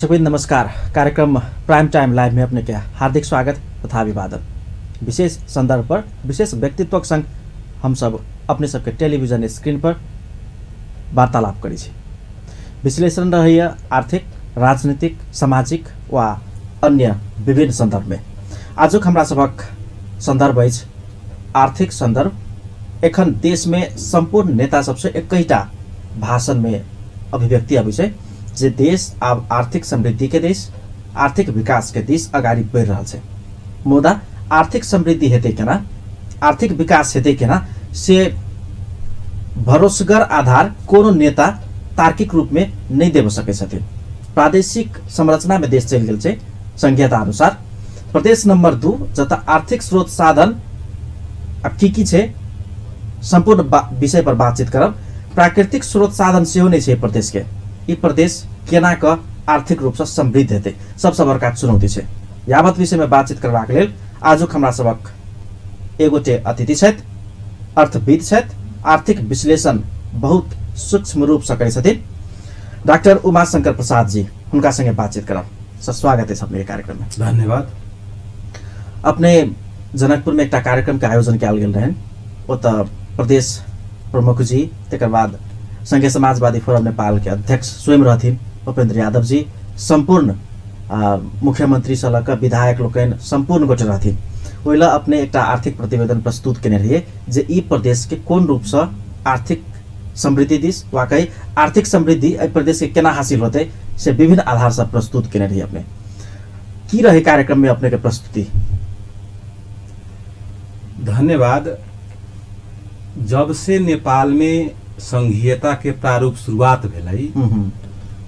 सभी नमस्कार। कार्यक्रम प्राइम टाइम लाइव में अपने के हार्दिक स्वागत तथा अभिवादन। विशेष संदर्भ पर विशेष व्यक्तित्व के संग हम सब अपने सबके टेलीविजन स्क्रीन पर वार्तालाप करै छी। विश्लेषण रहैया आर्थिक, राजनीतिक, सामाजिक वा अन्य विभिन्न संदर्भ में। आजुक हमरा सबक संदर्भ अछि आर्थिक संदर्भ। एखन देश में संपूर्ण नेता सबसे एकैटा भाषण में अभिव्यक्ति अबै छै जे देश आब आर्थिक समृद्धि के देश, आर्थिक विकास के दिस अगाडि बढ़ि रहल छै। मुदा आर्थिक समृद्धि हेतै केना, आर्थिक विकास हेतै केना, से भरोसगर आधार कोनो नेता तार्किक रूप में नहीं देब सकै छथिन। प्रादेशिक संरचना में देश चलि गेल छै संघीयता अनुसार। प्रदेश नंबर 2 जतऽ आर्थिक स्रोत साधन आ की की छै संपूर्ण विषय पर बातचीत करब। प्राकृतिक स्रोत साधन सेहो नहि छै प्रदेश के। ई प्रदेश केना क आर्थिक रूप से समृद्ध हेतै, सबसँ बड़का चुनौती छै। यावत विषय में बातचीत करबाक लेल आजुक हमरा सबक एगोटे अतिथि छथि, अर्थविद छथि, आर्थिक विश्लेषण बहुत सूक्ष्म रूप से करै छथिन, डॉक्टर उमाशंकर प्रसाद जी। हुनका संगे बातचीत करब। सर, स्वागत है अपने कार्यक्रम में। धन्यवाद। अपने जनकपुर में एकटा कार्यक्रम के आयोजन कयल गेल रहनि, ओतऽ प्रदेश प्रमुख जी, तकर बाद संघीय समाजवादी फोरम नेपाल के अध्यक्ष स्वयं रहथिन उपेंद्र यादव जी, संपूर्ण मुख्यमंत्री से लऽ कऽ विधायक लोकनि संपूर्ण गोटे रहथिन। ओहि लए अपने एकटा आर्थिक प्रतिवेदन प्रस्तुत केने रहियै जे ई प्रदेश के कोन रूपसँ आर्थिक समृद्धि दिस वा कही आर्थिक समृद्धि एहि प्रदेश के केना हासिल होतै से विभिन्न आधार से प्रस्तुत केने रहियै अपने। की रहे कार्यक्रम में अपने के प्रस्तुति? धन्यवाद। जब से नेपाल में संघीयता के प्रारूप शुरुआत भेलै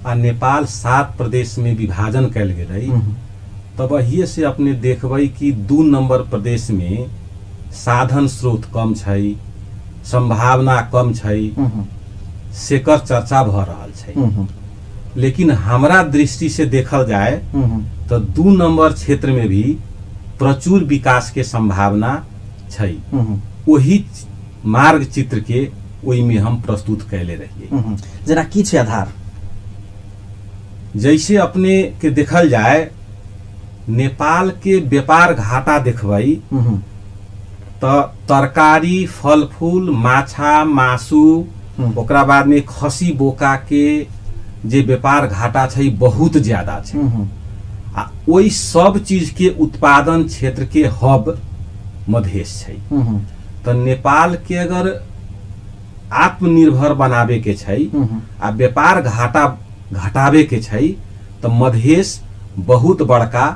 आ नेपाल 7 प्रदेश में विभाजन कयल गेलै, तब अहिए से अपने देखबै कि 2 नंबर प्रदेश में साधन स्रोत कम छै, संभावना कम छै, सेकर चर्चा भ रहल छै। लेकिन हमरा दृष्टि से देखल जाए तो 2 नंबर क्षेत्र में भी प्रचुर विकास के संभावना छै। वही मार्ग चित्र के ओहि में हम प्रस्तुत कैले रहिए। जेना की छै आधार? जैसे अपने के देखल जाए नेपाल के व्यापार घाटा देखबै तो तरकारी, फल फूल, माछा मासु, ओकरा बाद में खसी बोका के जे व्यापार घाटा छै बहुत ज्यादा छै। आ ओहि सब चीज के उत्पादन क्षेत्र के हब मधेश छै। तो नेपाल के अगर आत्मनिर्भर बनावे के छै आ व्यापार घाटा घटावे के छै तो मधेश बहुत बड़का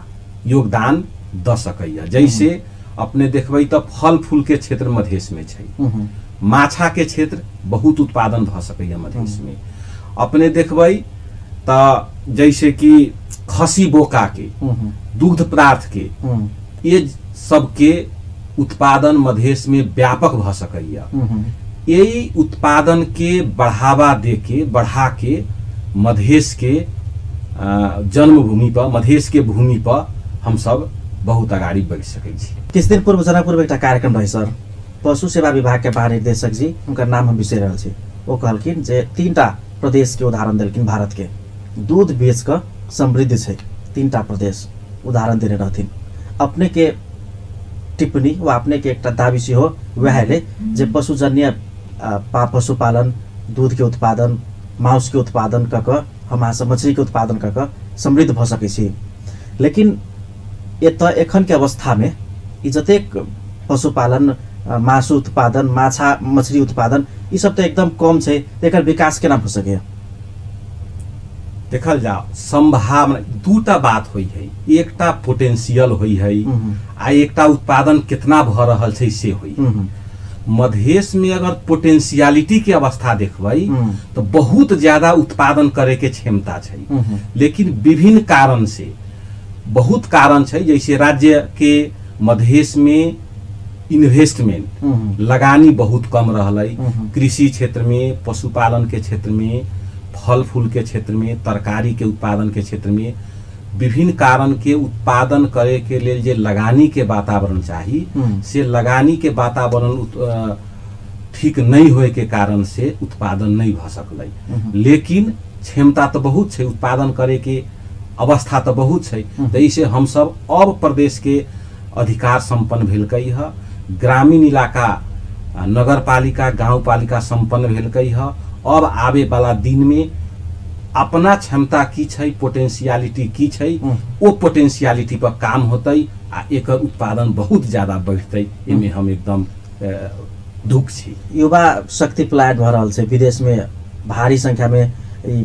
योगदान द सकैया। जैसे अपने देखबै तो फल फूल के क्षेत्र मधेश में छै, माछा के क्षेत्र बहुत उत्पादन भ सकैया मधेश में। अपने देखबै तो जैसे कि खसी बोका के, दुग्ध पदार्थ के, ये सबके उत्पादन मधेश में व्यापक भ सकैया। यही उत्पादन के बढ़ावा दे के, बढ़ा के मधेश के जन्मभूमि पर, मधेश के भूमि पर हम सब बहुत अगाडि बढ़ि सकै छी। किछु दिन पूर्व जनकपुर में एकटा कार्यक्रम रहे सर, पशु सेवा विभाग के महानिर्देशक जी, हुनकर नाम हम बिसरि रहल छी, ओ कहलखिन जे 3टा प्रदेश के उदाहरण देलखिन भारत के, दूध बेच कऽ समृद्ध छै 3टा प्रदेश उदाहरण देने रहथिन। अपने के टिप्पणी वा अपने के एकटा दावी सेहो वएह एलै जे पशुजन्य पशुपालन, दूध के उत्पादन, मांस के उत्पादन कऽ कऽ हम अहाँ सब मछली के उत्पादन कऽ कऽ समृद्ध भऽ सकै छी। लेकिन एतऽ एखन के अवस्था में ई जतेक पशुपालन, मासु उत्पादन, माछा मछली उत्पादन ई सब तऽ एकदम कम छै, एकर विकास केना भऽ सकैया? देखल जाओ संभावना 2टा बात होइ है, एकटा पोटेंशियल होइ है आ एकटा उत्पादन कितना भ रहल छै से होइ है। मधेश में अगर पोटेंशियलिटी के अवस्था देखबै तो बहुत ज्यादा उत्पादन करे के क्षमता छै, लेकिन विभिन्न कारण से, बहुत कारण छै, जैसे राज्य के मधेश में इन्वेस्टमेंट लगानी बहुत कम रहलै, कृषि क्षेत्र में, पशुपालन के क्षेत्र में, फल फूल के क्षेत्र में, तरकारी के उत्पादन के क्षेत्र में, विभिन्न कारण के उत्पादन करे के लेल जे लगानी के वातावरण चाही से लगानी के वातावरण ठीक नहीं होए के कारण से उत्पादन नहीं भ सकलै। लेकिन क्षमता तो बहुत छै, उत्पादन करे के अवस्था तऽ बहुत छै। तऽ हमसब अब प्रदेश के अधिकार सम्पन्न भेलकै ह, ग्रामीण इलाका नगरपालिका गाउँपालिका सम्पन्न भेलकै ह। अब आबे वाला दिन में अपना क्षमता की छै, पोटेंशियलिटी की छै, ओ पोटेंशियलिटी पर काम होतै आ एकर उत्पादन बहुत ज्यादा बढ़तै, एमे हम एकदम दुख छी। युवा शक्ति पलायन भऽ रहल छै, विदेश में भारी संख्या में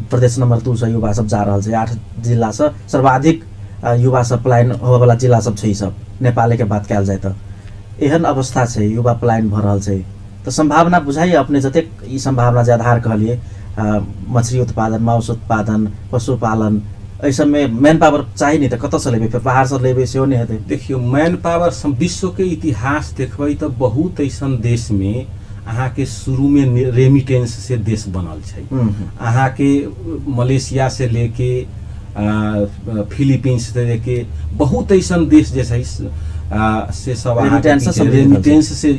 प्रदेश नंबर 2 से युवा सब जा रहल छै। 8 जिला से सर्वाधिक युवा सब पलायन होबेवाला जिला सब छै, सब नेपाल के बात कयल जाय तऽ एहन अवस्था छै, युवा पलायन भऽ रहल छै। तऽ संभावना बुझाइए अपने जतेक ई संभावना जे आधार कहलिए मछली उत्पादन, मांस उत्पादन, पशुपालन, एहि सबमे मैन पावर चाही नहीं तऽ कतऽसँ लेबै? फेर बाहरसँ लेबै सेहो नहि हेतै। देखियौ मैन पावर विश्व के इतिहास देखबै तऽ बहुत ऐसन देश में अहाँके शुरू में रेमिटेंस से देश बनल छै। अहाँके मलेशिया से लेके फिलीपींस से लेके बहुत ऐसन देश जे छै से सब रेमिटेंस से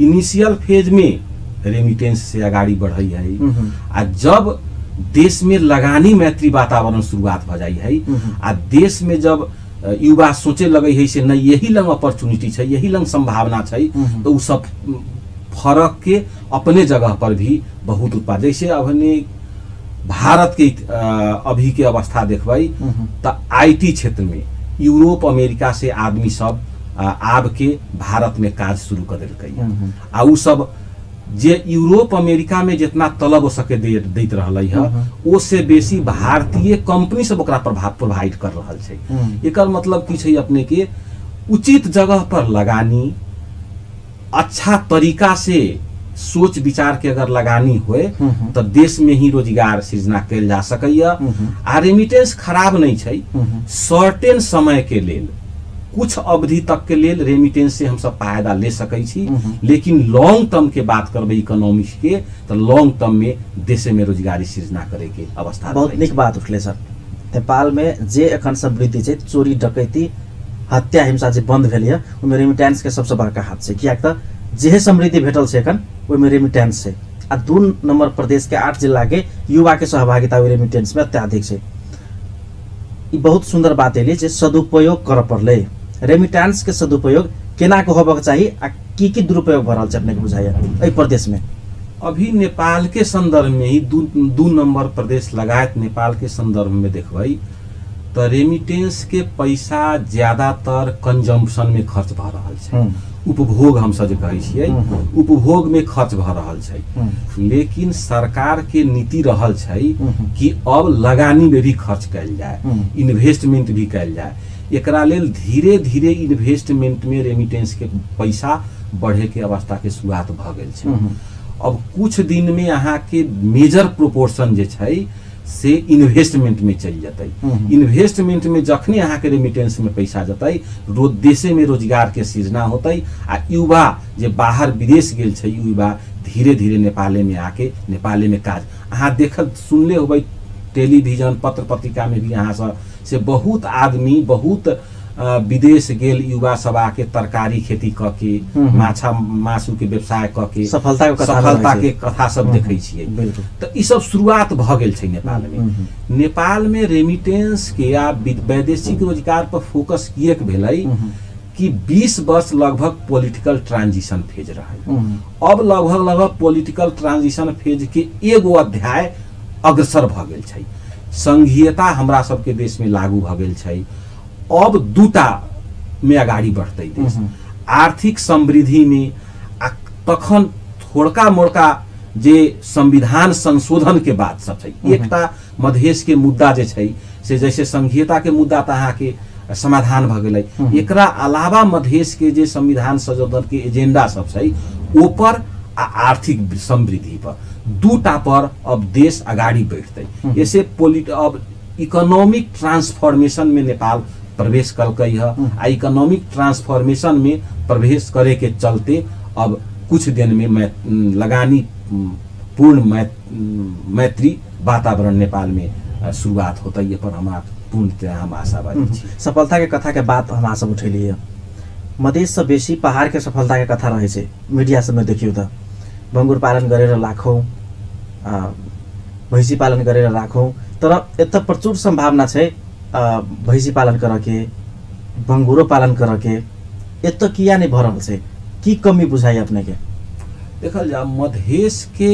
इनिशियल फेज में रेमिटेंस से अगाड़ी बढ़ै है। आ जब देश में लगानी मैत्री वातावरण शुरुआत भ जाइ है आ देश में जब युवा सोचे लगे है से नहीं यही लंग अपॉर्चुनिटी छै, यही लंग संभावना छै, तो उ सब फरक के अपने जगह पर भी बहुत उत्पाद। जैसे अपने भारत के अभी के अवस्था देखबै तो IT क्षेत्र में यूरोप अमेरिका से आदमी सब आब के भारत में काज शुरू कर देलकै आ उ सब जे यूरोप अमेरिका में जितना तलब सके दैत रहलै है ओ से बेसी भारतीय कंपनी सब ओकरा प्रभाव प्रोवाइड कर रहल छै। एकर मतलब की छै, अपने के उचित जगह पर लगानी, अच्छा तरीका से सोच विचार के अगर लगानी होए तो देश में ही रोजगार सृजना कयल जा सकैया। आ रेमिटेंस खराब नहीं छै, सर्टेन समय के लेल कुछ अवधि तक के लेल रेमिटेंस से हम सब फायदा ले सकै छी, लेकिन लॉन्ग टर्म के बात करबै इकोनॉमिक्स के तो लॉन्ग टर्म में देश में रोजगारी सृजना करे के अवस्था। बहुत नीक बात उठले सर। नेपाल में जे एखन समृद्धि छै, चोरी डकैती हत्या हिंसा जे बंद भेल यऽ ओहिमे रेमिटेंस के सबसे बड़का हाथ छै, कियाक तऽ जेहे समृद्धि भेटल छै एखन ओहिमे रेमिटेंस छै। आ 2 नंबर प्रदेश के 8 जिला के युवा के सहभागिता ओहि रेमिटेंस में अत्याधिक छै। ई बहुत सुंदर बात एलै जे सदुपयोग करऽ पड़लै, रेमिटेंस के सदुपयोग केना के होबक चाही आ की की दुरुपयोग भऽ रहल छै अपने के बुझाइए एहि प्रदेश में? अभी नेपाल के संदर्भ में ही 2 नंबर प्रदेश लगायत नेपाल के संदर्भ में देखबै तो रेमिटेंस के पैसा ज्यादातर कंजम्पशन में खर्च भऽ रहल छै, उपभोग हम सब जे कहै छियै उपभोग में खर्च भऽ रहल छै। लेकिन सरकार के नीति रहल छै कि अब लगानी में भी खर्च कयल जाय, इन्वेस्टमेंट भी कयल जाय। एकरा लेल धीरे धीरे इन्वेस्टमेंट में रेमिटेंस के पैसा बढ़े के अवस्था के शुरुआत भऽ गेल छै। अब कुछ दिन में अहाँ के मेजर प्रोपोर्शन जे छै से इन्वेस्टमेंट में चलि जतै। इन्वेस्टमेंट में जखने अहाँ के रेमिटेंस में पैसा जतै देशे में रोजगार के सृजना होतै आ युवा जे बाहर विदेश गेल छै युवा धीरे धीरे नेपाले में आके नेपाले में काज। अहाँ देखल सुनले होबै टेलीविजन पत्र पत्रिका में भी अहाँ सब से बहुत आदमी बहुत विदेश गेल युवा सब आके तरकारी खेती कऽ के माछा मासु के व्यवसाय कऽ के सफलता के कथा सब देखै छियै। तऽ ई सब शुरुआत भऽ गेल छै नेपाल में। नेपाल में रेमिटेंस के आ वैदेशिक रोजगार पर फोकस किएक भेलै कि 20 वर्ष लगभग पॉलिटिकल ट्रांजिशन फेज रहै। अब लगभग लगभग पॉलिटिकल ट्रांजिशन फेज के एगो अध्याय अग्रसर भऽ गेल छै, संघीयता हमरा सबके देश में लागू भऽ गेल छै। अब दूटा में अगाड़ी बढ़तै देश, आर्थिक समृद्धि में आ तखन थोड़का मोड़का जे संविधान संशोधन के बात सब छै। एकटा मधेश के मुद्दा जे छै से जैसे संघीयता के मुद्दा तऽ अहाँके समाधान भऽ गेलै, एकरा अलावा मधेश के जे संविधान संशोधन के एजेंडा सब छै ओपर आ आर्थिक समृद्धि पर दूटा पर अब देश अगाड़ी बढ़तै। ऐसे अब इकोनॉमिक ट्रांसफॉर्मेशन में नेपाल प्रवेश कलकै है आ इकोनॉमिक ट्रांसफॉर्मेशन में प्रवेश करे के चलते अब कुछ दिन में लगानी पूर्ण मैत्री वातावरण नेपाल में शुरुआत होता है, पर हम पूर्णतया हम आशावादी छी। सफलता के कथा के बात हम सब उठेलिए, मधेश से बेसी पहाड़ के सफलता के कथा रहे छै मीडिया सब में देखियो त बंगुर पालन गरेर लाखौं, भैँसी पालन गरेर लाखौं, तर एत प्रचुर सम्भावना छै भैँसी पालन करके, बंगुरो पालन करके एतऽ किया नहीं भऽ रहल छै? की कमी बुझाइ अपने के? देखल जा मधेश के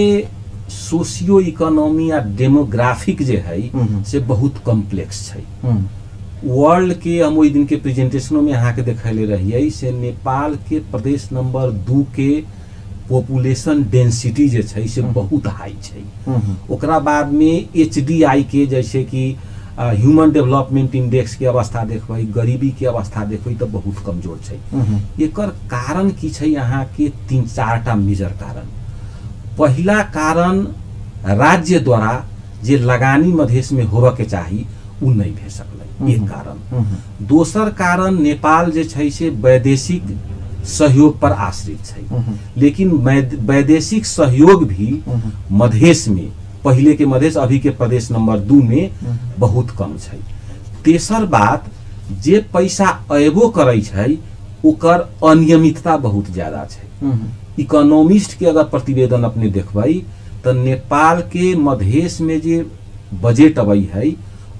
सोशियो इकोनॉमी आ डेमोग्राफिक जे है से बहुत कॉम्प्लेक्स छै। वर्ल्ड के हम ओहि दिन के प्रेजेंटेशनों में अहाँके देखैले रहियै से नेपाल के प्रदेश नंबर 2 के पॉपुलेशन डेंसिटी जे छै से बहुत हाई छै। ओकरा बाद में HDI के जैसे कि ह्यूमन डेवलपमेंट इंडेक्स के अवस्था देखबै, गरीबी के अवस्था देखबै तऽ बहुत कमजोर छै। एकर कारण की छै अहाँके 3-4 टा मेजर कारण। पहिला कारण राज्य द्वारा जे लगानी मधेश में होबऽ के चाही उ नहीं भे सकलै, एक कारण। दोसर कारण नेपाल जे छै से वैदेशिक सहयोग पर आश्रित छै, लेकिन वैदेशिक सहयोग भी मधेश में पहले के मधेश अभी के प्रदेश नंबर 2 में बहुत कम छै। तेसर बात जे पैसा अयबो करै छै ओकर अनियमितता बहुत ज्यादा छै। इकोनॉमिस्ट के अगर प्रतिवेदन अपने देखबै तऽ नेपाल के मधेश में जे बजट अबै है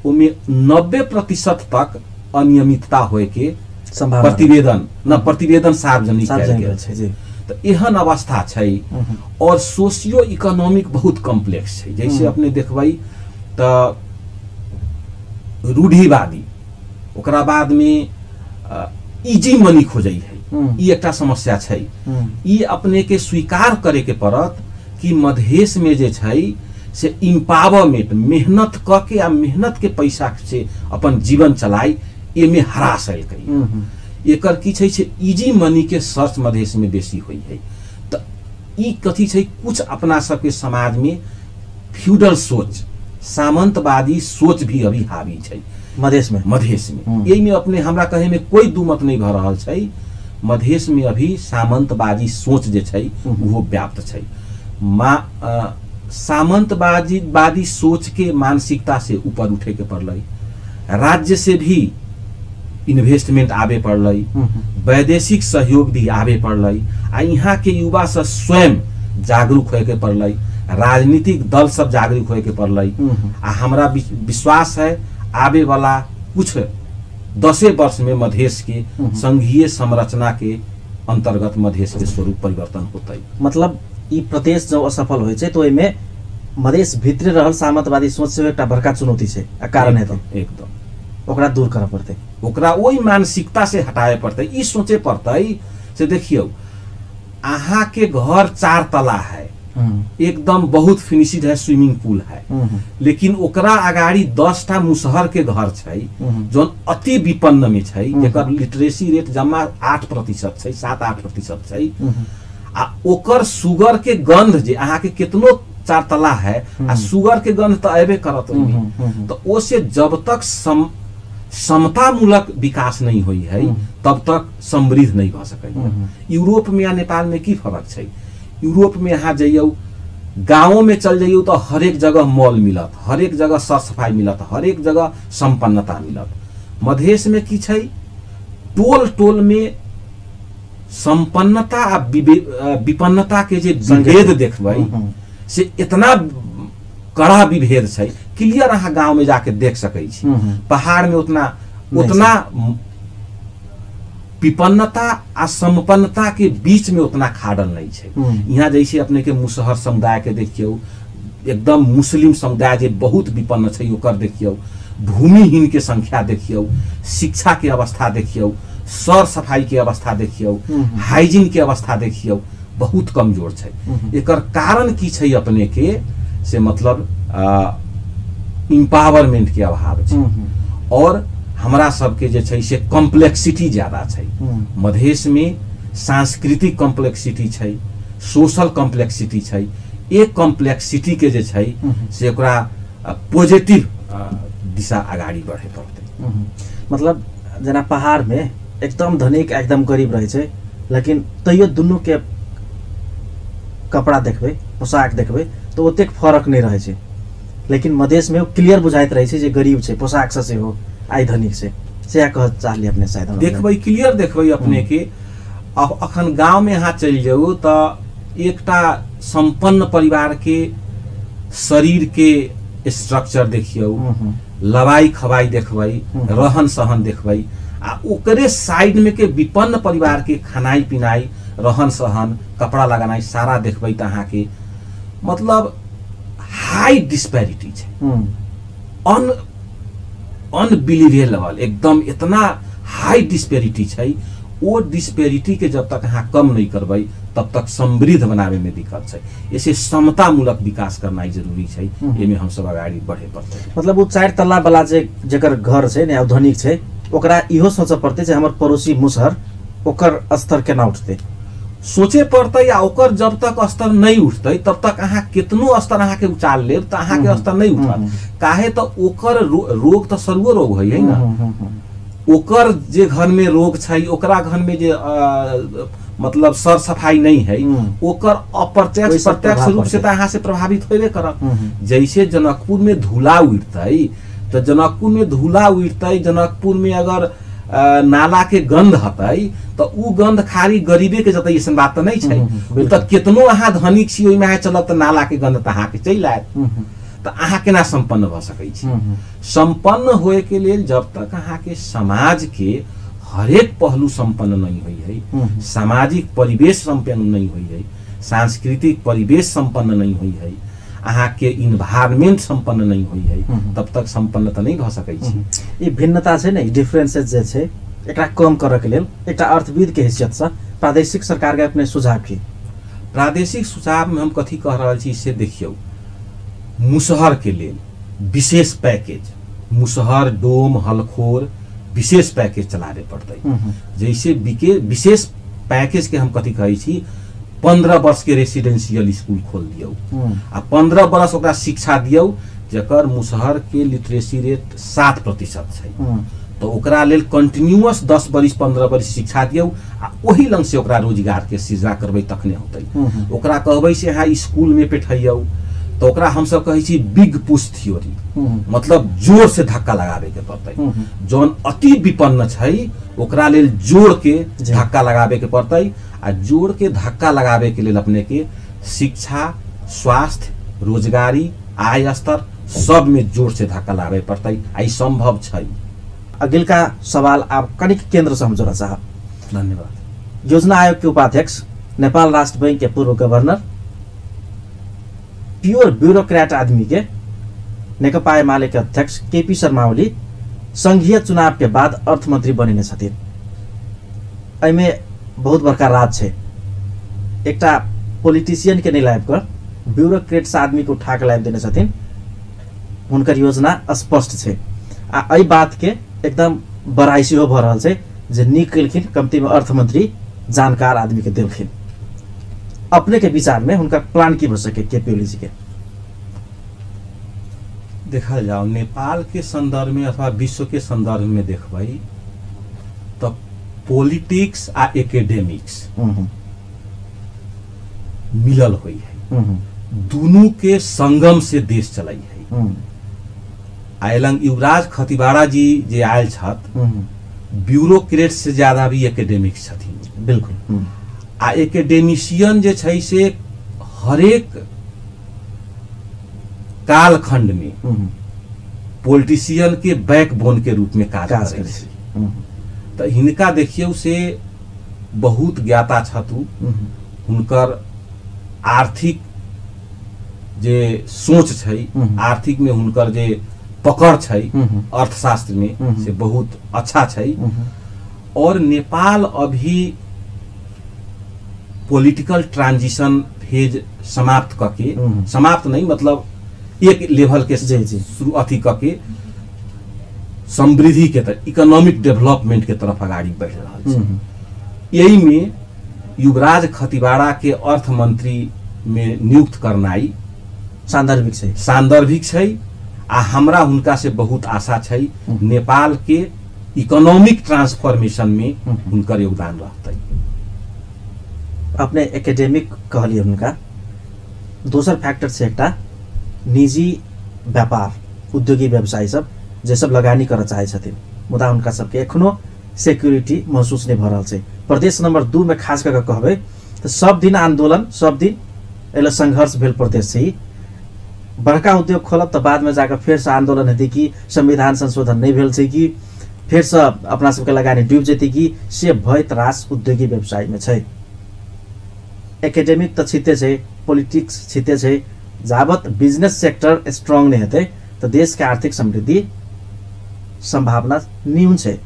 ओमे 90% तक अनियमितता होए के प्रतिवेदन न प्रतिवेदन सार्वजनिक कयल गेल छै। तऽ एहन अवस्था छै और सोशियो इकोनॉमिक बहुत कॉम्प्लेक्स छै। जैसे अपने देखबै तऽ रूढ़िवादी ओकरा बाद में इजी मनी खोजै है, ई एकटा समस्या छै। ई अपने के स्वीकार करे के पड़त कि मधेश में जे छै से इम्पावरमेंट मेहनत क के आ मेहनत के पैसा से अपन जीवन चलाई एमे हरास अलकै। एकर की छै से इजी मनी के सर्च मधेश में बेसी होइ है। तऽ ई कथी छै कुछ अपना सबके समाज में फ्यूडल सोच, सामंतवादी सोच भी अभी हावी छै मधेश में। मधेश में एहिमे अपने हमरा कहे में कोई दुमत नहीं भऽ रहल छै। मधेश में अभी सामंतवादी सोच जे छै उहो व्याप्त छै। सामंतवादी वादी सोच के मानसिकता से ऊपर उठे के पड़लै, राज्य से भी इन्वेस्टमेंट आबे पड़लै, वैदेशिक सहयोग भी आबे पड़लै आ यहाँ के युवा सब स्वयं जागरूक होए के पड़लै, राजनीतिक दल सब जागरूक होए के पड़लै। आ हमरा विश्वास है आबे वाला कुछ 10 वर्ष में मधेश के संघीय संरचना के अंतर्गत मधेश के स्वरूप परिवर्तन होतै। मतलब ई प्रदेश जब असफल होइ छै तो एहिमे मधेश भित्री रहल सामंतवादी सोच से एकटा बड़का चुनौती छै आ कारण हेतै एकदम ओकरा दूर करऽ पड़तै, ओकरा ओहि मानसिकता से हटाए पड़तै। ई सोचे पड़तै से देखियौ अहाँ के घर 4 तला है, एकदम बहुत फिनिशिड है, स्विमिंग पूल है, लेकिन ओकरा अगाड़ी 10 टा मुसहर के घर छै जोन अति विपन्न में छै, जेकर लिटरेसी रेट जमा 8% छै, 7-8% छै आ ओकर सुगर के गंध जे अहाँ के कितनो 4 तला है आ सुगर के गंध तो अबे करत ओहिमे। तो ओ से जब तक समतामूलक विकास नहीं हुई है तब तक समृद्ध नहीं भऽ सकै। यूरोप में या नेपाल में की फर्क छै? यूरोप में अहाँ जइयौ गाँवों में चल जइयौ तो हरेक जगह मॉल मिलत, हरेक जगह सर सफाई मिलत, हरेक जगह संपन्नता मिलत। मधेश में की छै टोल टोल में संपन्नता आ विपन्नता के जे विभेद देखबै से इतना कड़ा विभेद छै, क्लियर अहाँ गाँव में जाके देख सकै छी। पहाड़ में उतना उतना विपन्नता आ संपन्नता के बीच में उतना खाडल नहीं छै। यहाँ जैसे अपने के मुसहर समुदाय के देखियौ, एकदम मुस्लिम समुदाय जे बहुत विपन्न छै ओकर देखियौ, भूमिहीन के संख्या देखियौ, शिक्षा के अवस्था देखियौ, सर सफाई के अवस्था देखियौ, हाइजीन के अवस्था देखियौ, बहुत कमजोर छै। एकर कारण की छै अपने के से मतलब इम्पावरमेंट के अभाव छै और हमरा सबके जे छै से कॉम्प्लेक्सिटी ज्यादा छै। मधेश में सांस्कृतिक कॉम्प्लेक्सिटी छै, सोशल कॉम्प्लेक्सिटी छै, एक कॉम्प्लेक्सिटी के जे छै से ओकरा पॉजिटिव दिशा अगाडि बढ़े पड़तै। मतलब जेना पहाड़ में एकदम धनिक एकदम गरीब रहै छै, लेकिन तैयो दुनू के कपड़ा देखबै, पोशाक देखबै तो ओतेक फरक नहीं रहै छै। लेकिन मधेश में क्लियर बुझाइत रहै छै जे गरीब छै पोशाक से सेहो आइ धनिक छै, से कह चाहली अपने शायद देखबै क्लियर देखबै अपने के। अब अखन गाँव में अहाँ चलि जाउ तऽ एकटा संपन्न परिवार के शरीर के स्ट्रक्चर देखियौ, लवाई खवाई देखबै, रहन सहन देखबै, आ ओकरे साइड में के विपन्न परिवार के खानाई पिनाई, रहन सहन, कपड़ा लगानाई सारा देखबै त अहाँके मतलब हाई डिस्पैरिटी छै, अनबिलीवेबल, एकदम इतना हाई डिस्पैरिटी छै। ओ डिस्पैरिटी के जब तक अहाँ कम नहीं करबै तब तक समृद्ध बनावे में दिक्कत छै। ऐसे समतामूलक विकास करनाइ जरूरी छै, एहिमे हमसब अगाडि बढ़े पड़तै। मतलब ओ 4 तल्ला वाला जे जकर घर छै ने, धनिक छै, ओकरा इहो सोचऽ पड़तै जे हमर पड़ोसी मुसहर ओकर स्तर केना उठतै, सोचे पड़तै। आ ओकर जब तक स्तर नहीं उठतै तब तक अहाँ केतनो स्तर अहाँके उचाल लेब तऽ अहाँके स्तर नहीं उठत। काहे तऽ ओकर रोग तऽ सरुओ रोग होइ है ना, ओकर जे घर में रोग छै, ओकरा घर में जे मतलब सर सफाई नहीं है, ओकर अप्रत्यक्ष प्रत्यक्ष रूप से तऽ अहाँ से प्रभावित होबे करत। जैसे जनकपुर में धूला उड़तै तऽ जनकपुर में धूला उड़तै, जनकपुर में अगर नाला के गंध हतै तऽ उ गंध खाली गरीबे के जतै, ऐसन बात तऽ नहीं छै। तऽ केतनो अहाँ धनिक छी ओहिमे अहाँ चलब तऽ नाला के गंध तऽ अहाँके चलि आयत, तऽ अहाँ केना सम्पन्न भऽ सकै छी? सम्पन्न होए के लेल जब तक अहाँके समाज के हरेक पहलू सम्पन्न नहीं होइ है, सामाजिक परिवेश सम्पन्न नहीं होइ है, सांस्कृतिक परिवेश सम्पन्न नहीं होइ है, अहाँके इन्वायरमेंट सम्पन्न नहीं होइ है, तब तक सम्पन्न तऽ नहीं भऽ सकै छी। ई भिन्नता छै ने, डिफरेंसेस जे छै, एकरा कम करऽ के लेल एकटा अर्थविद के हैसियतसँ प्रादेशिक सरकार के अपने सुझाव की? प्रादेशिक सुझाव में हम कथी कह रहल छी से देखियौ, मुसहर के लेल विशेष पैकेज, मुसहर, डोम, हलखोर विशेष पैकेज चलाबे पड़तै। जैसे विशेष पैकेज के हम कथी कहै छी, 15 वर्ष के रेसिडेंशियल स्कूल खोल दियौ आ 15 वर्ष ओकरा शिक्षा दियौ, जकर मुसहर के लिटरेसी रेट 7% छै, तऽ ओकरा लेल कंटिन्यूअस 10 बरिस 15 बरिस शिक्षा दियौ आ ओही लंग से ओकरा रोजगार के सृजना करबै तखने होतै। ओकरा कहबै से अहाँ स्कूल में पेठैयौ तऽ ओकरा हमसब कहै छी बिग पुश थ्योरी, मतलब जोर से धक्का लगाबे के पड़तै। जौन अति विपन्न छै ओकरा लेल जोर के धक्का लगाबे के पड़तै, आ जोर के धक्का लगाबे के लेल अपने के शिक्षा, स्वास्थ्य, रोजगारी, आय स्तर सब में जोर से धक्का लगाबे पड़तै, आ ई संभव छै। अगिलका सवाल आप कनिक केंद्र से हम जोड़ा साहब। धन्यवाद। योजना आयोग के उपाध्यक्ष, नेपाल राष्ट्र बैंक के पूर्व गवर्नर, प्योर ब्यूरोक्रेट आदमी के नेकपा एमाले के अध्यक्ष केपी शर्मा ओली संघीय चुनाव के बाद अर्थमंत्री बनिने छथिन। एहिमे बहुत बड़का राज छै, एकटा पॉलिटिशियन के नहीं लाबि कऽ ब्यूरोक्रेट्स आदमी के उठा के लाबि देने छथिन। हुनकर योजना स्पष्ट छै आ एहि बात के एकदम बड़ाई सेहो भऽ रहल छै जे नीक केलखिन, कमती में अर्थमंत्री जानकार आदमी के देलखिन। अपने के विचार में हुनकर प्लान की हो सके केपी ओली जी के? देखल जाओ नेपाल के संदर्भ में अथवा विश्व के संदर्भ में देखबै तऽ पॉलिटिक्स आ एकेडेमिक्स मिलल होइ है, दुनू के संगम से देश चलै है। आ एलंग युवराज खतिवाड़ा जी जे आयल छथि, ब्यूरोक्रेट से ज्यादा भी एकेडेमिक्स छथिन। बिल्कुल। आ एकेडेमिशियन जे छै से हरेक कालखंड में पॉलिटिशियन के बैकबोन के रूप में काज करै छै। तऽ हिनका देखियौ से बहुत ज्ञाता छथु, हुनकर आर्थिक जे सोच छै, आर्थिक में हुनकर जे पकड़ छै अर्थशास्त्र में से बहुत अच्छा छै। और नेपाल अभी पॉलिटिकल ट्रांजिशन फेज समाप्त करके, समाप्त नहीं मतलब एक लेवल के शुरू अथी करके समृद्धि के तरफ, इकोनॉमिक डेवलपमेंट के तरफ अगाडि बढ़ रहा है। यही में युवराज खतिवाड़ा के अर्थ मंत्री में नियुक्त करनाई सांदर्भिक छै, सांदर्भिक छै। आ हमरा हुनका से बहुत आशा छै, नेपाल के इकोनॉमिक ट्रांसफॉर्मेशन में हुनकर योगदान रहतै। अपने एकेडेमिक कहलिए हुनका, दोसर फैक्टर छै एकटा निजी व्यापार, उद्योगी व्यवसायी सब जे सब लगानी करऽ चाहै छथिन, मुदा हुनका सबके एखनो सिक्योरिटी महसूस नहि भऽ रहल छै। प्रदेश नंबर 2 में खास कऽ कहबै तऽ सब दिन आंदोलन, सब दिन एहि संघर्ष भेल प्रदेश छै। बड़का उद्योग खोलब तऽ बादमे जाकऽ फेरसँ आन्दोलन हेतै कि संविधान संशोधन नहि भेल छै कि फेरसँ अपना सबके लगानी डूबि जेतै कि, से भय त्रास उद्योगी व्यवसायमे छै। एकेडेमिक तऽ छिते छै, पॉलिटिक्स छिते छै, जाबत बिजनेस सेक्टर स्ट्रांग नहि हेतै तऽ देशके आर्थिक समृद्धि सम्भावना न्यून छै।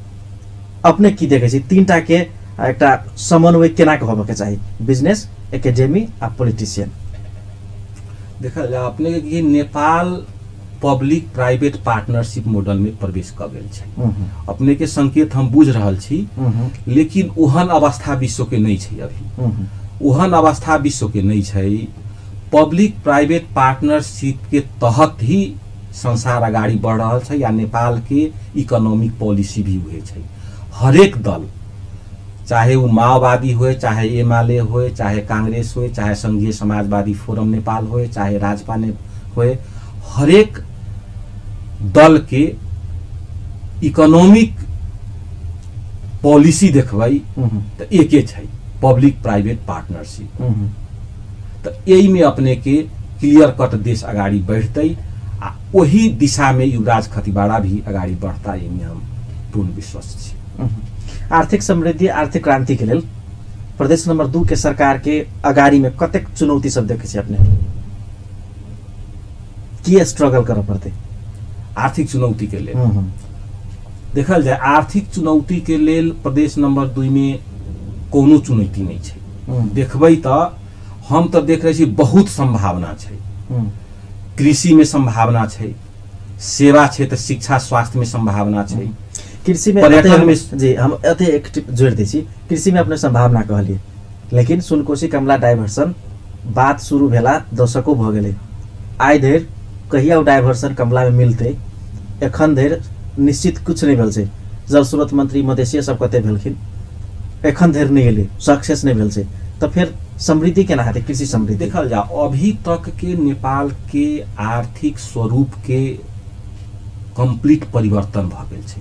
अपने की देखै छी तीनटा के एकटा समन्वय केना के होबऽ के चाही, बिजनेस, एकेडेमी आ पॉलिटिशियन? देखल जाए अपने के Nepal public private partnership model में प्रवेश कऽ गेल छै। अपने के संकेत हम बुझ रहल छी, लेकिन ओहन अवस्था विश्व के नहीं छै अभी, ओहन अवस्था विश्व के नहीं छै। पब्लिक प्राइवेट पार्टनरशिप के तहत ही संसार अगाडि बढ़ रहल छै या नेपाल के इकोनॉमिक पॉलिसी भी उहे छै। हरेक दल, चाहे वो माओवादी होए, चाहे एमाले होए, चाहे कांग्रेस होए, चाहे संघीय समाजवादी फोरम नेपाल होए, चाहे राजपा ने होए, हरेक दल के इकोनॉमिक पॉलिसी देखबै तऽ एके छै, पब्लिक प्राइवेट पार्टनरशिप। तऽ एहिमे अपने के क्लियर कट देश अगाडि बढ़तै आ ओही दिशा में युवराज खतिवाड़ा भी अगाडि बढ़ता, एहिमे हम पूर्ण विश्वस्त छी। आर्थिक समृद्धि, आर्थिक क्रांति के लेल प्रदेश नंबर 2 के सरकार के अगाडि में कतेक चुनौती सब देखै छी अपने, की स्ट्रगल करऽ पड़तै आर्थिक चुनौती के लेल? देखल जाए आर्थिक चुनौती के लेल प्रदेश नंबर 2 में कोनो चुनौती नहीं छै। देखबै तऽ हम तऽ देख रहे छी बहुत संभावना छै। कृषि में संभावना छै, सेवा क्षेत्र, शिक्षा, स्वास्थ्य में संभावना छै, कृषि में, पर्यटन में। जी हम एते एक टिप जोड़ि दै छी, कृषि में अपने संभावना कहलिए, लेकिन सुनकोशी कमला डाइवर्सन बात शुरू भेला दशकों भऽ गेलै, आइ धरि कहिया ओ डाइवर्सन कमला में मिलतै एखन धरि निश्चित कुछ नहीं भेल छै। जल स्रोत मंत्री मधेसिया सब कते भेलखिन, एखन धरि नहि एलै, सक्सेस नहीं भेल छै, तऽ फेर समृद्धि केना हेतै कृषि समृद्धि? देखल जाओ अभी तक के नेपाल के आर्थिक स्वरूप के कंप्लीट परिवर्तन भऽ गेल छै।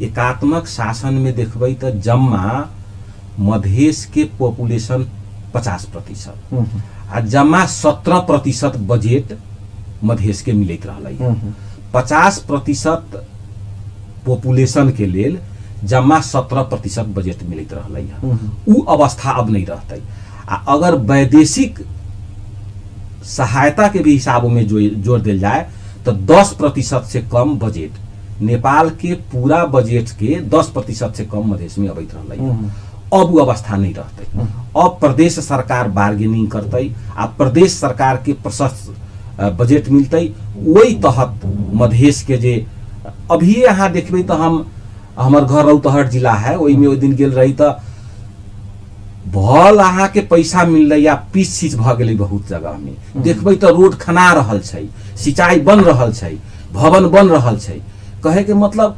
एकात्मक शासन में देखबै तऽ जम्मा मधेश के पॉपुलेशन 50% आ जम्मा 17% बजट मधेश के मिलैत रहलै। 50% पॉपुलेशन के लेल जम्मा 17% बजट मिलैत रहलै। उ अवस्था अब नहीं रहतै। आ अगर वैदेशिक सहायता के भी हिसाब में जोड़ देल जाए तो 10% से कम बजट नेपाल के पूरा बजट के 10% से कम मधेश में अबैत रहलै। अब वो अवस्था नहीं रहतै। अब प्रदेश सरकार बार्गेनिंग करतै आ प्रदेश सरकार के प्रशस्त बजट मिलतै, वही तहत मधेश के जे अभी अहाँ देखबै तऽ हम हमर घर रौतहट जिला है, ओहिमे ओहि दिन गेल रही तऽ भल अहाँ के पैसा मिललै या पीच सीच भऽ गेलै बहुत जगह में। देखबै तऽ रोड खना रहल छै, सिंचाई बन रहल छै, भवन बन रहल छै। कहे के मतलब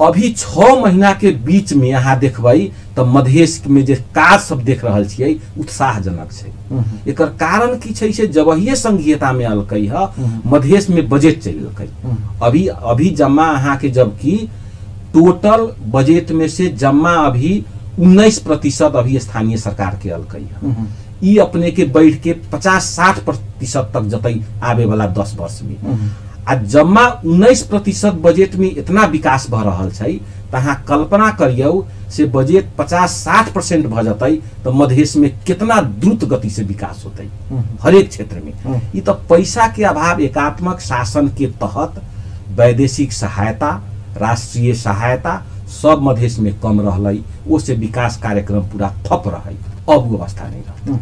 अभी 6 महीना के बीच में अहाँ देखबै तऽ मधेश में जे काज सब देख रहल छियै उत्साहजनक छै। एकर कारण की छै से जबहिये संघीयता में अलकै ह मधेश में बजट चलि अभी अभी जम्मा अहाँ के, जबकि टोटल बजट में से जम्मा अभी 19% अभी स्थानीय सरकार के अलकै ह। ई अपने के बढ़ के 50-60% तक जतै आबे वाला 10 वर्ष में। आ जम्मा 19% बजट में इतना विकास भऽ रहल छै तऽ अहाँ कल्पना करियौ से बजट 50-60% भऽ जतै तऽ मधेश में कितना द्रुत गति से विकास होतै हरेक क्षेत्र में। ई तऽ पैसा के अभाव, एकात्मक शासन के तहत वैदेशिक सहायता, राष्ट्रीय सहायता सब मधेश में कम रहलै, ओ से विकास कार्यक्रम पूरा ठप रहै। अब वो अवस्था नहीं रहतै।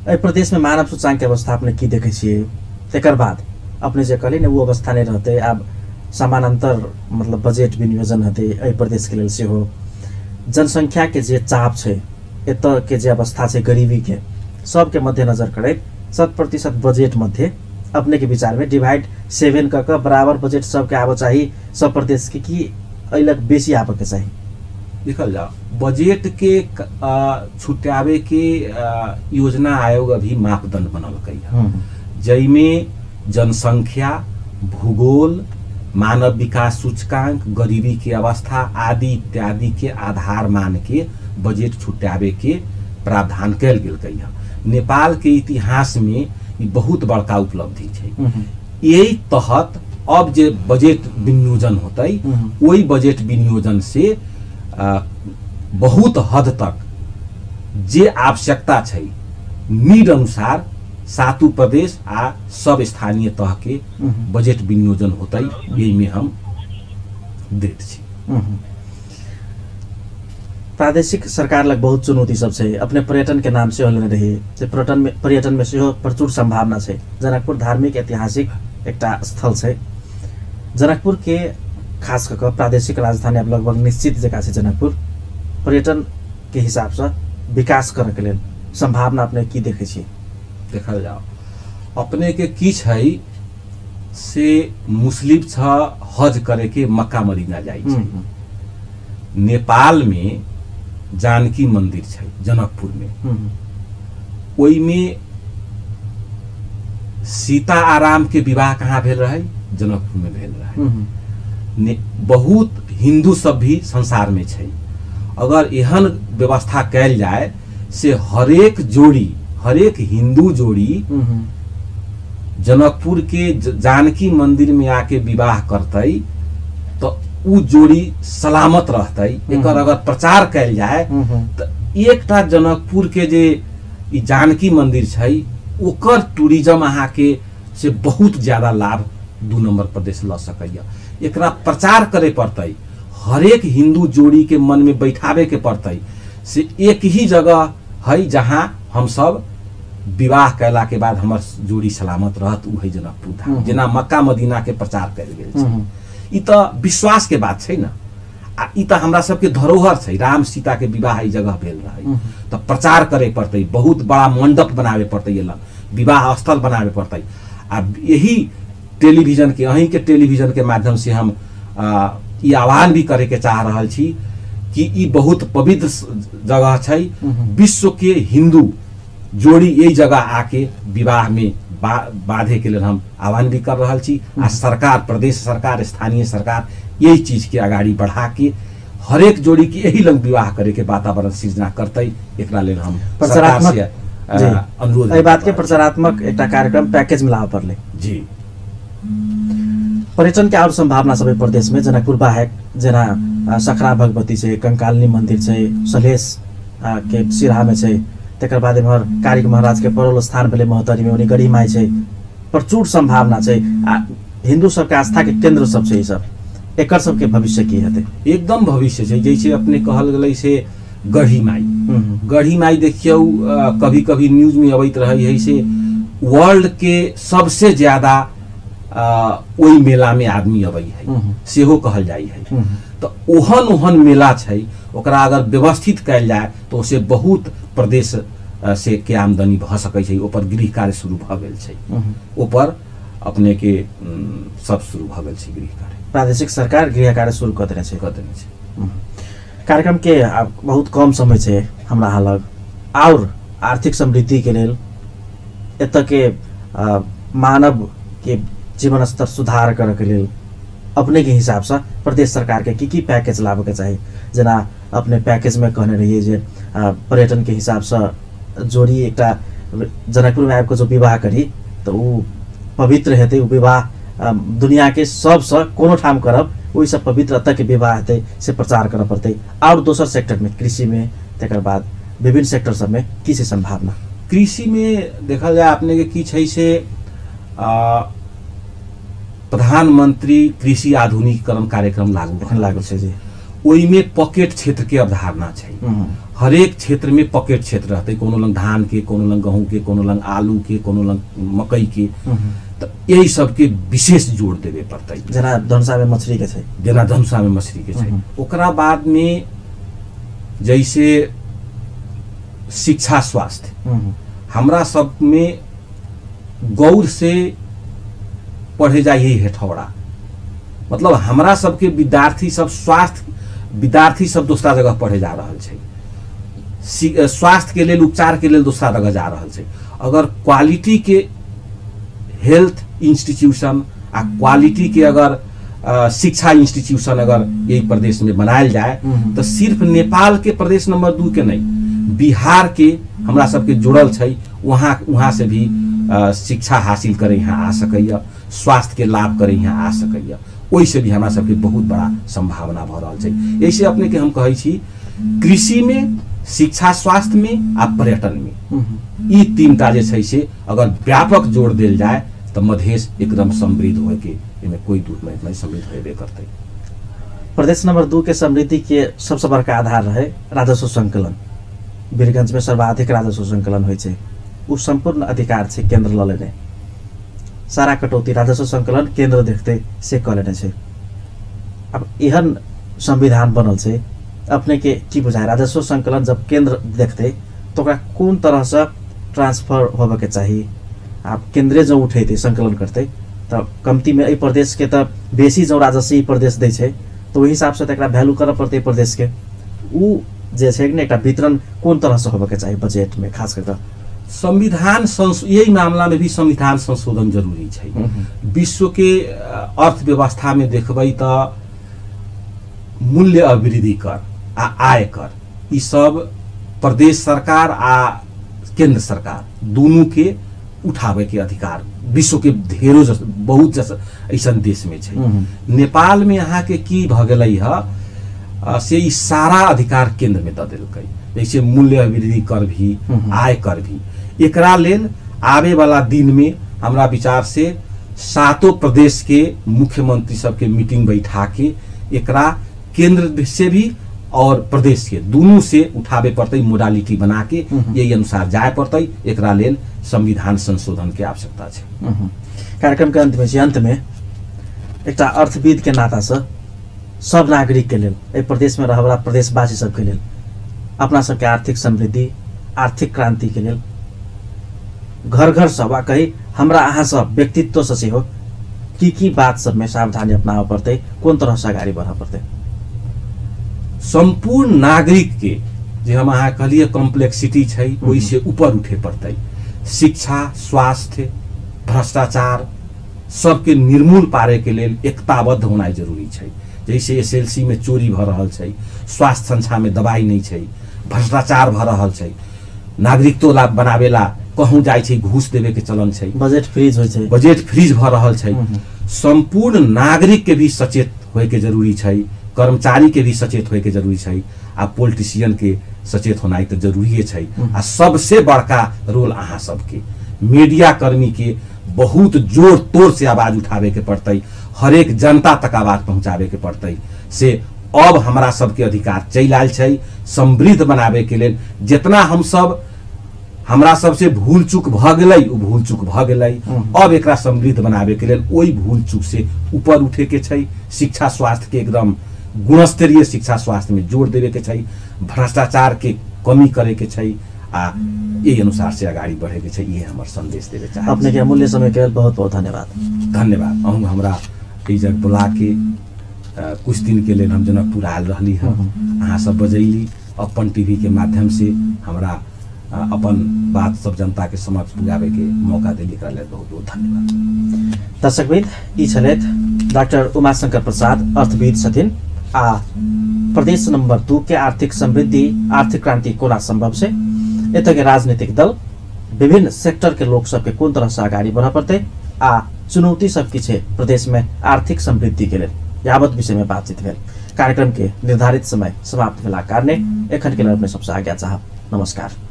एहि प्रदेश में मानव सूचांक के अवस्था अपने की देखै छियै? तकर बाद अपने जे कहलियै ने वो अवस्था नहीं रहतै, आब समानान्तर मतलब बजट विनियोजन हेतै एहि प्रदेश के लेल सेहो। जनसंख्या के जे चाप छै, एतऽ के जे अवस्था छै गरीबी के, सबके मद्देनजर करैत 100% बजट मध्ये अपने के विचार में डिवाइड 7 कऽ कऽ बराबर बजट सबके आबऽ चाही सब प्रदेश के, कि एहि लग बेसी आबऽ के चाही? देखल जाओ बजट के छुटावे के योजना आयोग अभी मापदंड बनलकै है, जाहिमे जनसंख्या, भूगोल, मानव विकास सूचकांक, गरीबी के अवस्था आदि इत्यादि के आधार मान के बजट छुटावे के प्रावधान कयल गेलकै है। नेपाल के इतिहास में ई बहुत बड़का उपलब्धि छै। यही तहत अब जे बजट विनियोजन होतै ओहि बजट विनियोजन से बहुत हद तक जे आवश्यकता छै नीड अनुसार सातु प्रदेश आ सब स्थानीय तह के बजट विनियोजन होतै, यही में हम दृढ़ छी। प्रादेशिक सरकार लग बहुत चुनौती सब छै। अपने पर्यटन के नाम सेहो लेने रही, जे पर्यटन में सेहो प्रचुर संभावना छै। जनकपुर धार्मिक ऐतिहासिक एकटा स्थल छै। जनकपुर के खास कऽ प्रादेशिक राजधानी अब लगभग निश्चित जगह छै। जनकपुर पर्यटन के हिसाब से विकास करे के लेल संभावना अपने की देखै छी? देखल जाओ अपने के की छै से मुस्लिम छ हज करे के मक्का मदीना जाइ छै। नेपाल में जानकी मंदिर छै जनकपुर में, ओहिमे सीता आराम के विवाह कहाँ भेल रहे? जनकपुर में भेल रहे। बहुत हिंदू सब भी संसार में छै। अगर एहन व्यवस्था कैल जाए से हरेक जोड़ी, हरेक हिंदू जोड़ी जनकपुर के जानकी मंदिर में आके विवाह करतै तो उ जोड़ी सलामत रहतै। एकर अगर प्रचार कैल जाए तो एकटा जनकपुर के जे जानकी मंदिर छै ओकर टूरिज्म अहाँ के से बहुत ज्यादा लाभ 2 नंबर प्रदेश ल सकैया। एकरा प्रचार करे पड़तै, हरेक हिंदू जोड़ी के मन में बैठावे के पड़तै से एक ही जगह है जहाँ हम सब विवाह कैला के बाद हमर जोड़ी सलामत रहत, उ है जनकपुर धाम। जेना मक्का मदीना के प्रचार कैल गेल छै, ई तऽ विश्वास के बात छै न, आ ई तऽ हमरा सबके धरोहर छै। राम सीता के विवाह ई जगह भेल रहे तऽ प्रचार करे पड़तै, बहुत बड़ा मंडप बनावे पड़तै, विवाह स्थल बनावे पड़तै। आ यही टेलीविजन के, अहीं के टेलीविजन के माध्यम से हम ई आह्वान भी करे के चाह रहल छी कि ई बहुत पवित्र जगह छै। विश्व के हिंदू जोड़ी यही जगह आके विवाह में बाधे के लिए हम आह्वान भी कर रहल छी। आ सरकार, प्रदेश सरकार, स्थानीय सरकार यही चीज के अगाड़ी बढ़ा के हरेक जोड़ी के यही लंग विवाह करे के वातावरण सृजना करतै, एकरा लेल हम सरकार से अनुरोध। एहि बात के प्रचारात्मक एकटा कार्यक्रम पैकेज में लाबऽ पड़लै जी। पर्यटन के और संभावना सब प्रदेश में जनकपुर बाहेक जेना सखरा भगवती छै, कंकालिनी मंदिर छै, सलेश के सिरहा में छै, तकर बाद एम्हर कारिक महाराज के परौल स्थान भेलै महोत्तरी में, ओनी गढ़ी माई छै, प्रचुर संभावना छै। आ हिंदू सबके आस्था के केंद्र सब छै ई सब, एकर सबके भविष्य की हेतै? एकदम भविष्य छै। जैसे अपने कहल गेलै से गढ़ी माई, गढ़ी माई देखियौ कभी कभी न्यूज में अबैत रहै है से वर्ल्ड के सबसे ज्यादा ओहि मेला में आदमी अबै है सेहो कहल जाइ है। तो ओहन ओहन मेला छै, ओकरा अगर व्यवस्थित कैल जाए तो उसे बहुत प्रदेश से के आमदनी भऽ सकै छै। ओपर गृह कार्य शुरू भऽ गेल छै, ओपर अपने के सब शुरू भऽ गेल छै गृह कार्य। प्रादेशिक सरकार गृह कार्य शुरू कऽ देने छै, कऽ देने छै। कार्यक्रम के आब बहुत कम समय छै हमरा अहाँ लग, और आर्थिक समृद्धि के लेल एतऽ के मानव के जीवन स्तर सुधार करऽ के लेल अपने के हिसाब से प्रदेश सरकार के की की पैकेज लाबऽ के चाही? जेना अपने पैकेज में कहने रहिए जे पर्यटन के हिसाब से जोड़ी एकटा जनकपुर में आबि कऽ जो विवाह करी तऽ उ पवित्र हेतै, उ विवाह दुनिया के सबसँ कोनो ठाम करब ओहिसँ पवित्र एतऽ के विवाह हेतै से प्रचार करऽ पड़तै। और दोसर सेक्टर में कृषि में, तकर बाद विभिन्न सेक्टर सब में की छै संभावना? कृषि में देखल जाए अपने के की छै से प्रधानमंत्री कृषि आधुनिकीकरण कार्यक्रम लागू लागल छै जी। ओहिमे पॉकेट क्षेत्र के अवधारणा छै। हरेक क्षेत्र में पॉकेट क्षेत्र रहतै, कोनो लंग धान के, कोनो लंग गहूँ के, कोनो लंग आलू के, कोनो लंग मकई के, तऽ यही सबके विशेष जोर देवे पड़तै। जेना धनुषा में मछली के छै, जेना धनुषा में मछली के छै। ओकरा बाद में जैसे शिक्षा स्वास्थ्य, हमरा सब में गौर से पढ़े जाइ है हेठौड़ा, मतलब हमरा सबके विद्यार्थी सब स्वास्थ्य विद्यार्थी सब दोसरा जगह पढ़े जा रहल छै, स्वास्थ्य के लेल उपचार के लेल दोसरा जगह जा रहल छै। अगर क्वालिटी के हेल्थ इंस्टीट्यूशन आ क्वालिटी के अगर शिक्षा इंस्टीट्यूशन अगर यही प्रदेश में बनायल जाए तो सिर्फ नेपाल के प्रदेश नंबर 2 के नहीं, बिहार के हमरा सबके जुड़ल छै, वहाँ वहाँ से भी शिक्षा हासिल करे यहाँ आ सकैया, स्वास्थ्य के लाभ करे यहाँ आ सकैया। ओहिसे भी हमरा सबके बहुत बड़ा संभावना भऽ रहल छै। एहिसे अपने के हम कहै छी कृषि में, शिक्षा स्वास्थ्य में आ पर्यटन में ई तीनटा जे छै से अगर व्यापक जोड़ देल जाए तो मधेश एकदम समृद्ध होए के एमे कोई दूर नहीं समृद्ध होबे करतै। प्रदेश नंबर 2 के समृद्धि के सबसे बड़का आधार रहे राजस्व संकलन। वीरगंज में सर्वाधिक राजस्व संकलन होइ छै, उ सम्पूर्ण अधिकार छै केंद्र ल लेने, सारा कटौती राजस्व संकलन केंद्र देखते से क लेने छै। अब एहन संविधान बनल छै, अपने के की बुझाय राजस्व संकलन जब केंद्र देखते तो ओकरा कोन तरह से ट्रांसफर होबे के चाही? आप केंद्रे जो उठेते संकलन करते तब कमती में एहि प्रदेश के त बेसी जो राजस्व ई प्रदेश दै छै तो ओहि हिसाब से एकरा वैल्यू करऽ पड़तै प्रदेश के। उ जे छै ने एकटा वितरण कोन तरह से होबे के चाही बजट में खास करके? संविधान यही मामला में भी संविधान संशोधन जरूरी छै। विश्व के अर्थव्यवस्था में देखबै त मूल्य अभिवृद्धि कर आ आय कर ई सब प्रदेश सरकार आ केंद्र सरकार दोनों के उठावे के अधिकार विश्व के ढेरों बहुत जस ऐसा देश में छै। नेपाल में अहाँ के की भ गेलै ह से ई सारा अधिकार केंद्र में दऽ देलकै, जैसे मूल्य अभिवृद्धि कर भी, आय कर भी। एकरा लेल आवे वाला दिन में हमरा विचार से 7 प्रदेश के मुख्यमंत्री सबके मीटिंग बैठा के एकरा केंद्र से भी और प्रदेश के दोनों से उठावे पड़तै, मोडालिटी बना के यही अनुसार जाए पड़तै। एकरा लेल संविधान संशोधन के आवश्यकता छै। कार्यक्रम के अंत में अंत में एकटा अर्थविद के नाता से सब नागरिक के लेल, एहि प्रदेश में रहवला प्रदेशवासी सबके लेल, अपना सबके आर्थिक समृद्धि, आर्थिक क्रांति के लेल घर घर से वा कही हमरा अहाँ सब व्यक्तित्व से सेहो की बात सब में सावधानी अपनाबऽ पड़तै, कोन तरह से अगाडि बढ़ऽ पड़तै? सम्पूर्ण नागरिक के जे हम अहाँ कहलिए कॉम्प्लेक्सिटी छै ओहिसे ऊपर उठे पड़तै। शिक्षा, स्वास्थ्य, भ्रष्टाचार सबके निर्मूल पारे के लेल एकताबद्ध होनाइ जरूरी छै। जैसे SLC में चोरी भऽ रहल छै, स्वास्थ्य संस्था में दवाई नहीं छै, भ्रष्टाचार भऽ रहल छै, नागरिकत्व लाभ बनावेला कहूँ जाइ छै घूस देवे के चलन छै, बजट फ्रीज होइ छै, बजट फ्रीज भऽ रहल छै। सम्पूर्ण नागरिक के भी सचेत होए के जरूरी छै, कर्मचारी के भी सचेत होए के जरूरी छै आ पॉलिटिशियन के सचेत होनाइ तऽ जरूरिए छै। आ सबसे बड़का रोल अहाँ सबके मीडिया कर्मी के बहुत जोर तोड़ से आवाज उठावे के पड़तै, हरेक जनता तक आवाज पहुँचावे के पड़तै। से अब हमरा सबके अधिकार चलि आयल छै समृद्ध बनावे के लेल। जितना हम सब हमरा सबसे भूल चूक भऽ गेलै ओ भूल चूक भऽ गेलै, अब एकरा समृद्ध बनावे के लेल ओहि भूल चूक से ऊपर उठे के छै। शिक्षा स्वास्थ्य के एकदम गुणस्तरीय शिक्षा स्वास्थ्य में जोड़ देवे के छै, भ्रष्टाचार के कमी करे के छै आ यही अनुसार से अगाडि बढ़े के छै। ये हमर संदेश देवे चाहै। अपने के अमूल्य समय के लेल बहुत बहुत धन्यवाद। धन्यवाद। अहूँ हमरा ई जग बुला के कुछ दिन के लेल हम जनकपुर आयल रहली हँ, अहाँ सब बजैली अपन टीवी के माध्यम से हमरा अपन बात सब जनता के समक्ष पुगावे के मौका देली, एकरा लेल बहुत बहुत धन्यवाद। दर्शकवृन्द, ई छलथि डाक्टर उमाशंकर प्रसाद, अर्थविद छथिन आ प्रदेश नंबर 2 के आर्थिक समृद्धि, आर्थिक क्रांति कोना संभव छै, एतऽ के राजनीतिक दल, विभिन्न सेक्टर के लोक सबके कोन तरह से अगाडि बढ़ऽ पड़तै आ चुनौती सब की छै प्रदेश में आर्थिक समृद्धि के लेल, यावत विषय में बातचीत भेल। कार्यक्रम के निर्धारित समय समाप्त भेलाक कारणे एखन के लेल अपने सबसँ आज्ञा चाहब। नमस्कार।